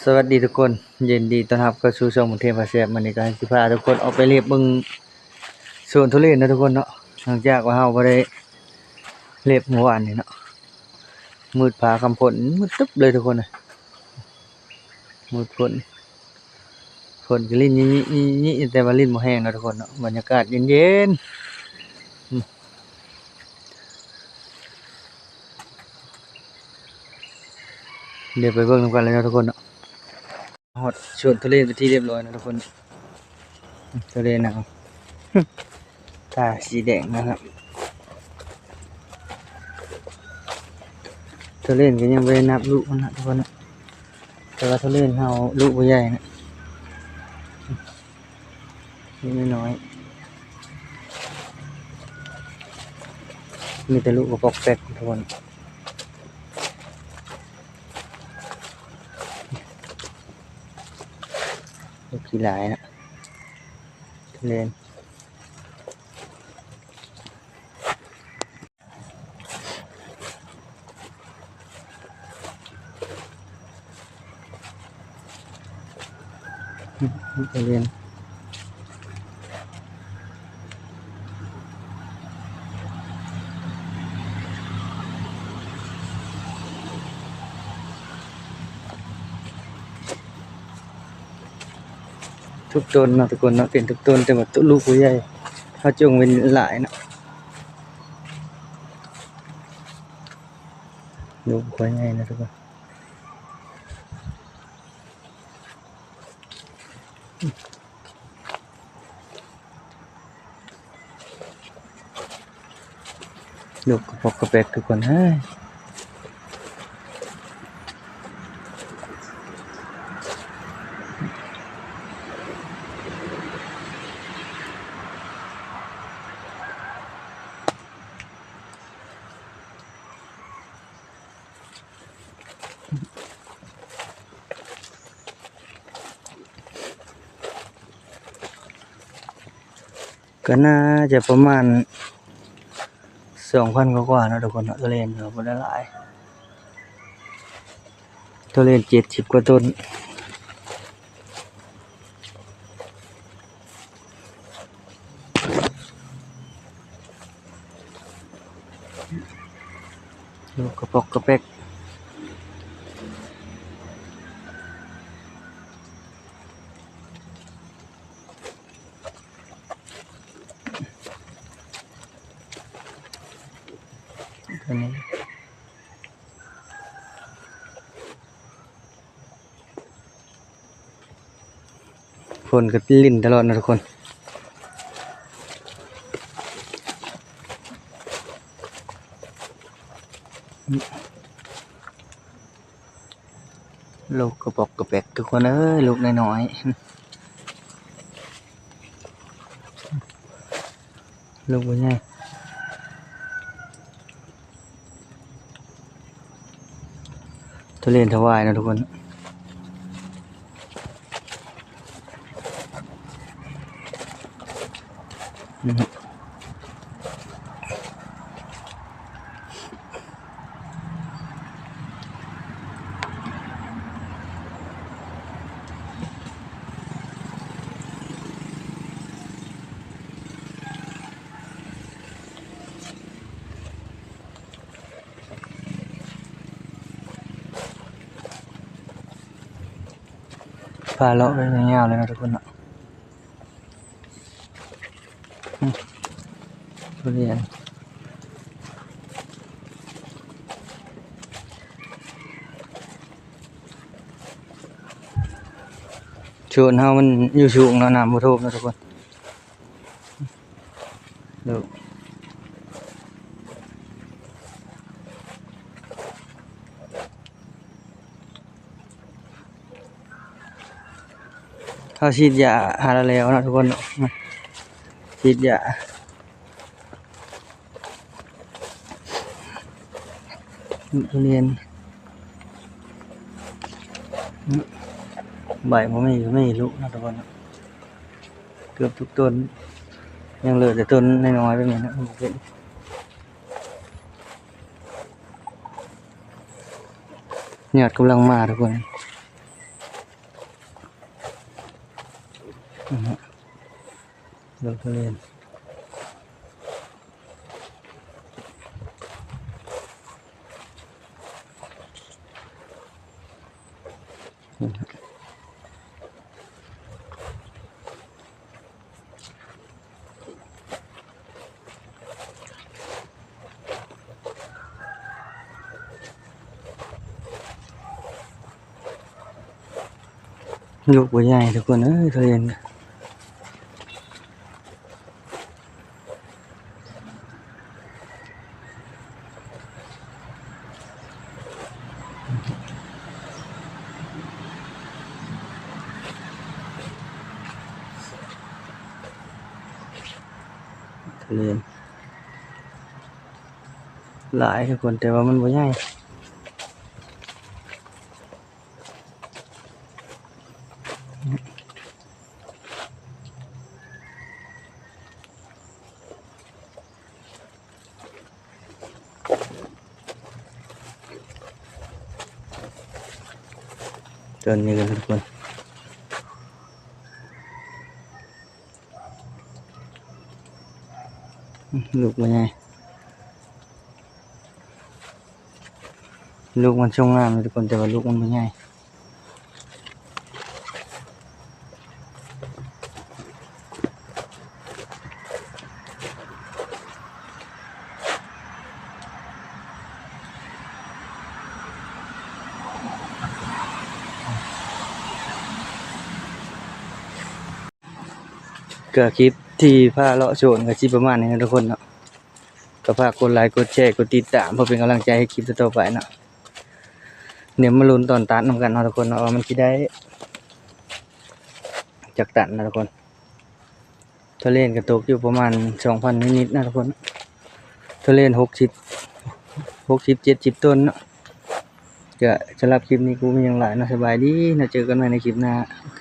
ສະຫວັດດີທຸກຄົນ, ຍິນດີຕ້ອນຮັບເຂົ້າສູ່ຊ່ອງບຸນເທບພາແຊບ. ມື້ນີ້ກໍຊິພາທຸກຄົນອອກໄປເລັບເບິ່ງສວນທຸເລນເນາະທຸກຄົນເນາະ, ຫຼັງຈາກວ່າເຮົາບໍ່ໄດ້ເລັບມື້ວານນີ້ເນາະ, ມືດຟ້າຄຳຝົນ ມືດຕຶບເລີຍທຸກຄົນເອີຍ, ມືດຝົນ. ຝົນກໍລິນຍິໆ ແຕ່ວ່າລິນບໍ່ແຮງເນາະທຸກຄົນເນາະ, ບັນຍາກາດເຢັນໆ. ອືມ ດຽວໄປເບິ່ງນຳກັນເລີຍເນາະທຸກຄົນເນາະ. ຮອດສວນທຸເລນເປັນທີ່ຮຽບຮ້ອຍເນາະທຸກຄົນ. ທຸເລນນະ ຕາສີແດງນະຄັບ. ທຸເລນກໍຍັງບໍ່ໄດ້ນັບລູກມັນນະທຸກຄົນນະ, ແຕ່ວ່າທຸເລນເຮົາລູກບໍ່ໃຫຍ່ນະ, ລູກນ້ອຍໆ, ມີແຕ່ລູກກະປອກແປກທຸກຄົນ. ລູກຂີ້ຫຼາຍນະ ທຸເລນ. ອືມ ທຸເລນ ທຸກຕົ້ນເນາະທຸກຄົນເນາະ, ເປັນທຸກຕົ້ນ ແຕ່ວ່າໂຕລູກບໍ່ໃຫຍ່ ເຮົາຈົ່ງເວັ້ນຫຼາຍເນາະ, ລູກບໍ່ໃຫຍ່ນະທຸກຄົນ. ລູກກະປອກກະແປກທຸກຄົນເອີຍ. ກໍໜ້າຈະປະມານສອງພັນກວ່າໆເນາະທຸກຄົນເນາະ, ທຸເລນກໍບໍ່ໄດ້ຫຼາຍ, ທຸເລນເຈັດສິບກວ່າຕົ້ນ. ລູກກະປອກກະແປກ ຕົວນີ້. ຝົນກໍຫຼິ້ນຕະຫຼອດເນາະທຸກຄົນ. ລູກກະປອກກະແປກທຸກຄົນເອີຍ, ລູກນ້ອຍໆ ລູກບໍ່ໃຫຍ່. ທຸເລນຖວາຍເນາະທຸກຄົນ. ພາເລາະໄປຍາວເລີຍເນາະທຸກຄົນເນາະ. ອືມ ທຸລຽນ ສວນເຮົາມັນຢູ່ສູງເນາະ, ນ້ຳບໍ່ຖ້ວມເນາະທຸກຄົນ. ໂດຍ ເຮົາສີດຢາຫາລະແລ້ວເນາະທຸກຄົນເນາະ, ສີດຢາ ທຸລຽນ ໃບບໍ່ມີ ມີລູກເນາະທຸກຄົນເນາະ. ເກືອບທຸກຕົ້ນ ຍັງເຫຼືອແຕ່ຕົ້ນນ້ອຍໆແບບນີ້ນະ ບໍ່ເປັນ. ຍອດກຳລັງມາທຸກຄົນ. ດອກທຸລຽນ ລູກບໍ່ໃຫຍ່ທຸກຄົນເອີຍ ທຸລຽນ ທຸລຽນ ຫຼາຍທຸກຄົນ ແຕ່ວ່າມັນບໍ່ໃຫຍ່. ຕົ້ນນີ້ກໍທຸກຄົນ ລູກບໍ່ໃຫຍ່ ລູກມັນຊົງງາມທຸກຄົນ ແຕ່ວ່າລູກມັນບໍ່ໃຫຍ່. ກໍຄລິບທີ່ພາເລາະສວນກໍຊິປະມານນີ້ນະທຸກຄົນເນາະ ກໍຝາກກົດໄລ ກົດແຊ ກົດຕິດຕາມ ເພື່ອເປັນກຳລັງໃຈໃຫ້ຄລິບຕໍ່ໆໄປເນາະ. ດຽວມາລຸ້ນຕອນຕັດນຳກັນເນາະທຸກຄົນເນາະ ວ່າມັນຊິໄດ້ຈັກຕັນເນາະທຸກຄົນ. ທຸລຽນກໍຕົກຢູ່ປະມານສອງພັນນິດໆນະທຸກຄົນ ທຸລຽນຫົກສິບ ຫົກສິບເຈັດສິບຕົ້ນເນາະ. ກໍສຳລັບຄລິບນີ້ກໍບໍ່ມີຫຍັງຫຼາຍເນາະ ສະບາຍດີເນາະ ເຈີກັນໃໝ່ໃນຄລິບໜ້າ ໂອເຄ